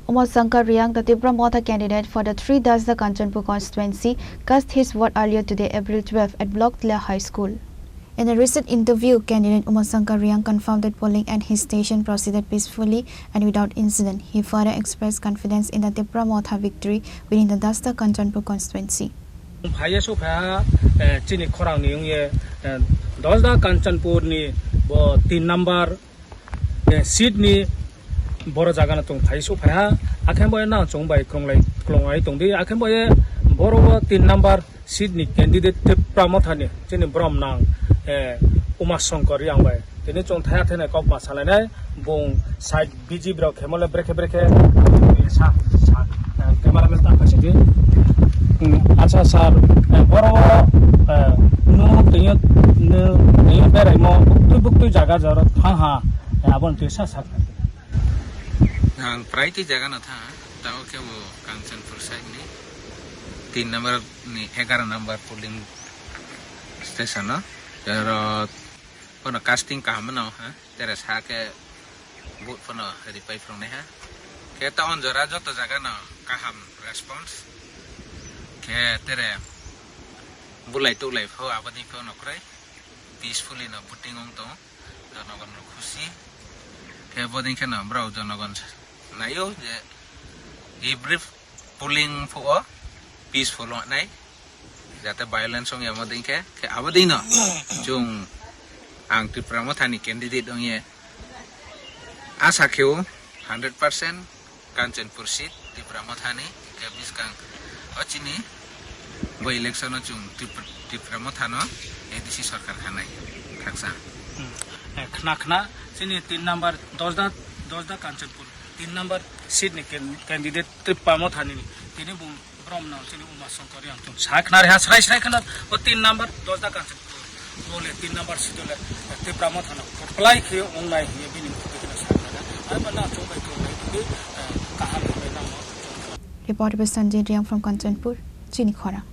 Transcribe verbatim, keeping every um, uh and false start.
Uma Shankar Reang, the Tipra Motha candidate for the three Dasda Kanchanpur constituency, cast his vote earlier today, April twelve, at Block Tila High School. In a recent interview, candidate Uma Shankar Reang confirmed that polling at his station proceeded peacefully and without incident. He further expressed confidence in the Tipra Motha victory within the Dasda Kanchanpur constituency. Phaiya so phaiha, eh, chini khorang ni wngye, eh, Dasda Kanchanpur ni bo tin number, eh, seat ni boro jaga no chwng phai so phaiha, akhe bo nang chwng bai kwrwnglai, kwrwnglai tongdi, akhe bo ye boro tin number seat ni candidate Tipra Motha ni chini borom nang, eh, Uma Shankar Reang bai. Tini chwng thaya thene kok ma salainai, bung side B G B rok khemole brekhe brekhe sa, sa, eh, camera man ta khasi di. Hmm, acha sir, eh, boro, eh, nu tini, nu tini beraimo buktui buktui jaga jaro thang ha, eh, abon tisa sak. Ang prai twi jaga no thang, tao khe bo Kanchanpur side ni tin number ni egaroh number polling station o. Aro bono casting kaham no ha, tere sa khe vote phano ripai phrwngnai ha. Khe ta on jora joto jaga no kaham response. Khe tere bulai tuklai pho aboni pho no kwrwi peacefully no voting wng tongo. Jonogon rok khusi khe bodin kheno borok jonogon naio je every polling phuo peaceful wngnai, jate violence wngya modin khe, khe abodino chwng ang Tipra Mothani candidate wngye asa kheo hundred percent Kanchanpur seat Tipra Mothani, hingke bwskang o chini bo election o chwng Tipra, Tipra Mothano A D C sarkar khanai khaksa. Hmm. Eh, khna khna chini tin number Dasda, Dasda Kanchanpur tin number seat ni can-, candidate Tipra Mothani ni tini bung Brom no chini Uma Shankar Reang tong sa khna reha srai srai khna o tin number Dasda Kanchanpur. Bole tin number seat le Tipra Mothano apply khe wngnai hinwi bini mukti khna sa khna. Ai ba na chong bai tong bai tong, eh, kaham khe bai nang. Report by Sanjay Reang from Kanchanpur, Chini Khorang.